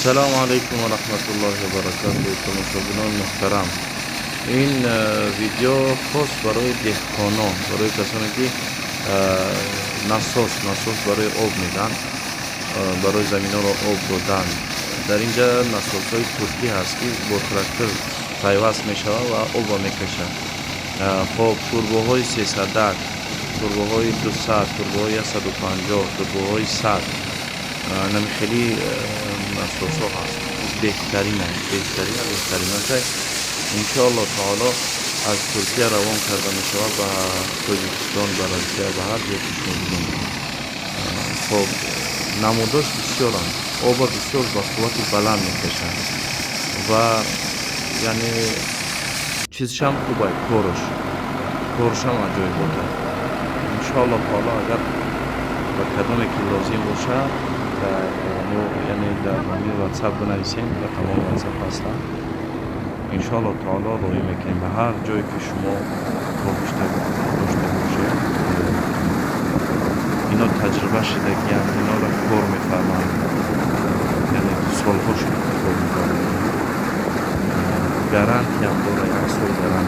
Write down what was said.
Ассалому алайкум ва раҳматуллоҳи ва баракатуҳ. Тамошобинони муҳтарам, ин видео хос барои деҳқонон, барои касоне ки насос барои об медиҳанд, барои заминҳоро об додан. Дар ин ҷа насосҳои туркӣ ҳаст, ки бо трактор пайваст мешавад ва обро мекашад. Хоб, турбоҳои сесадак, турбоҳои 200, турбоҳои 150, турбоҳои 100, нами хеле насосҳо ҳаст. Беҳтарина, беҳтарина, беҳтаринашай. Иншоалло таоло, аз Туркия равон карда мешавад ба Тоҷикистон, ба Россия, ба ҳар ҷое ки шумо бигӯед. Хоб, намудош бисёранд, оба бисёр ба қуввати баланд мекашанд ва яъне чизшам хубай, корушам аҷоиботай. Иншоалло таоло, агар ба кадоме ки лозим бошад, дар яъне дар ҳамин Ватсап бинависем, рақамҳои Ватсап ҳастанд. Иншоалло таоло, роҳӣ мекунем ба ҳар ҷое ки шумо хоҳиш дошта бошед, роҳӣ мекунем. Ино таҷриба шидагиянд, инора кор мефаҳманд, яъне солҳо шуд, ки кор мефаҳманд. Гарантиям дора, як сол гарантия.